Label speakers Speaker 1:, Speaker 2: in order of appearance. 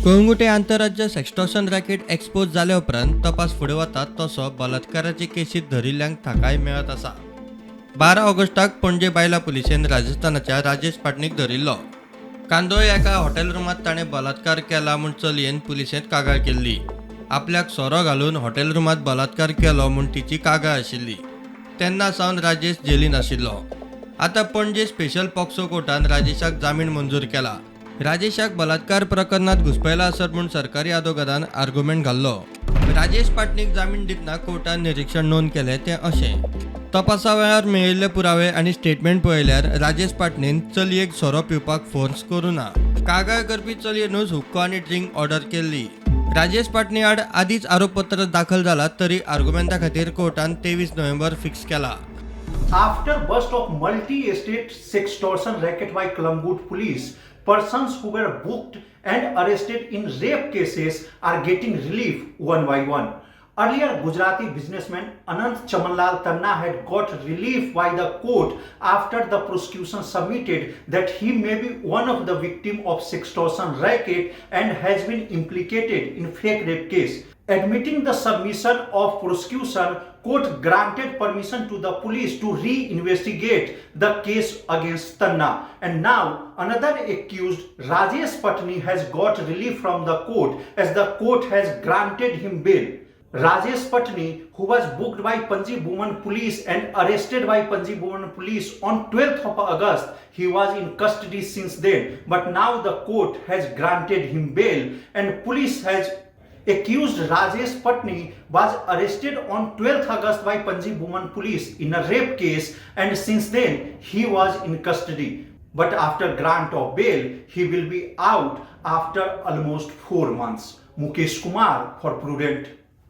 Speaker 1: कळंगूटे आंतरराज्य सेक्स्टॉर्शन racket expose जाले उपरांत तपास फुडें वता तसो बलात्काराचे केसीत धरिल्ल्यांक थाकाय मेळत आसा. 12 ऑगस्टाक पणजे बायला पुलिशेन राजस्थानाच्या राजेश पाटणीक धरिल्लो. कांदोळे एका हॉटेल रुमांत ताणें बलात्कार केला म्हूण चलयेन पुलिशेंत कागाळ केल्ली. आपल्याक सोरो घालून हॉटेल रुमांत बलात्कार केलो म्हूण तिची कागाळ आशिल्ली. तेन्ना सावन राजेश जेलीन आशिल्लो. आतां पणजे स्पेशल पॉक्सो कोर्टान राजेशाक जामीन मंजूर केला. राजेशाक बलात्कार प्रकरणात घुसपयला आसत म्हूण सरकारी आदोगादान आर्गुमेंट घाल्लो. राजेश पाटणीक जामीन दितना कोर्टान निरिक्षण नोंद केलें तें अशें: तपासा वेळार मेळिल्ले पुरावे आनी स्टेटमेंट पळयल्यार राजेश पाटणीन चलयेक सोरो पिवपाक फोर्स करूं ना. कागाळ करपी चलयेनूच हुक्को आनी ड्रिंक ऑर्डर केल्ली. राजेश पाटणी आड आदींच आरोपपत्र दाखल जाला तरी आर्गुमेंटा खातीर कोर्टान 23 नोव्हेंबर फिक्स केला.
Speaker 2: After bust of multi-state sextortion racket by Calangute Police, persons who were booked and arrested in rape cases are getting relief one by one. Earlier, Gujarati businessman Anant Chamanlal Tanna had got relief by the court after the prosecution submitted that he may be one of the victim of sextortion racket and has been implicated in fake rape case. Admitting the submission of prosecution, court granted permission to the police to re-investigate the case against Tanna. And now another accused, Rajesh Patni, has got relief from the court as the court has granted him bail. Rajesh Patni, who was booked by Panji Women Police and arrested by Panji Women Police on 12th of August, he was in custody since then. But now the court has granted him bail and police has accused Rajesh Patni was arrested on 12th August by Panji Women Police in a rape case, and since then he was in custody. But after grant of bail, he will be out after almost 4 months. Mukesh Kumar for Prudent.